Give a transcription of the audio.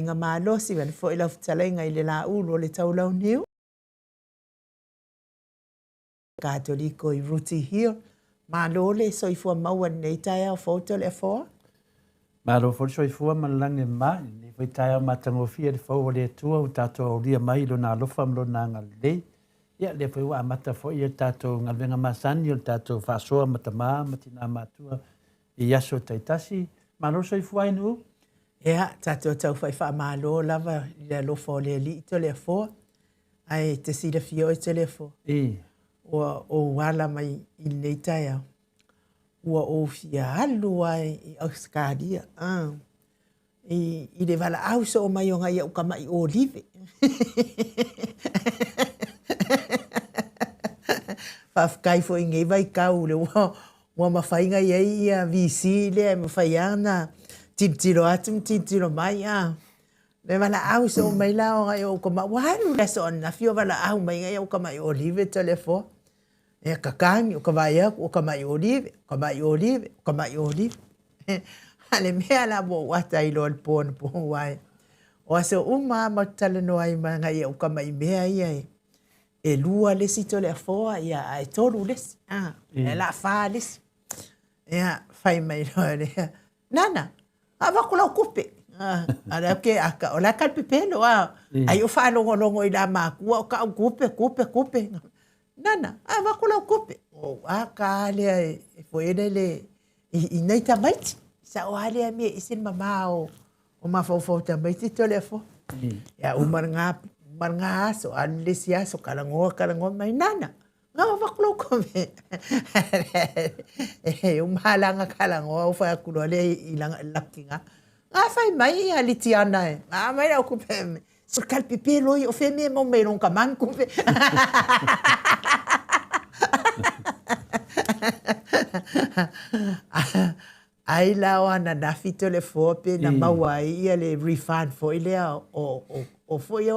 fetalaiga malosi, vaeane foi lau fetalaiga i le Laulu o le Taulauniu. Katoliko i Rooty Hill. Malo le soifua maua i lenei taeao fou Toleafoa. Malo foi le soifua ma le lagi e mama i lenei foi taeao matagofie i le fou o le Atua ua tatou aulia mai i Lona alofa ma Lona agalelei. Ia, lea foi ua amata foi le tatou galuega masani o le tatou faasoa ma tama ma tina matua i aso taitasi. Malo le soifua Ainuu. Ia, tatou tau fai faamalo lava i le alofa o le Alii Toleafoa. Ae te silafia oe Toleafoa. I. Ua ou ala mai i lenei taeao. Ua ou fia alu lava i Ausetalia. Ah. I, i le valaau soo mai o ngai au kama'i olive. Faafetai foi i nei vaitau le ua, ua mafai ona i ai ia VC lea e mafai lava ona tilotilo atu ma tilotilo mai. A. Le valaau soo mai la o ngai au kama'i, ua alu le aso ananafi o valaau mai ngai au kama'i olive Toleafoa. Ia kakagi, o ka vaai atu, o ka maʻi ʻolive, o ka maʻi ʻolive, o ka maʻi ʻolive. A le mea la ua ou ata ai loa i le po anapo aua e, o aso uma lava matou te talanoa ai ma agai au tama i mea ia e, e lua le isi Toleafoa, ia ae tolu le isi, a, ae la fa le isi. Ia, fai mai loa lea, Nana, avatu lau tupe. A lea ke aka, o la e talipepelo, a, ai o faalogologo i la matua o ka'u tupe, tupe, tupe. Nana, avatu lau tupe. O aka a lea e foi lele i, i nei tamaiti. Sa'o a lea mea ese le mamā o, o mafaufau tamaiti Toleafoa. Ia uma lena, uma lena aso, alu le isi aso, talanoa, talanoa mai, Nana, Avatu lau tupe. E uma la ona talanoa ou fai atu loa lea i laki na. Na fai mai ia Litiana e, a mai lau tupe. So talipepelo ia o fea mea e maua mai lona tamanu tupe. Ai la o ananafi Toleafoa pe na maua ai ia le refund foi lea o, o, o foi.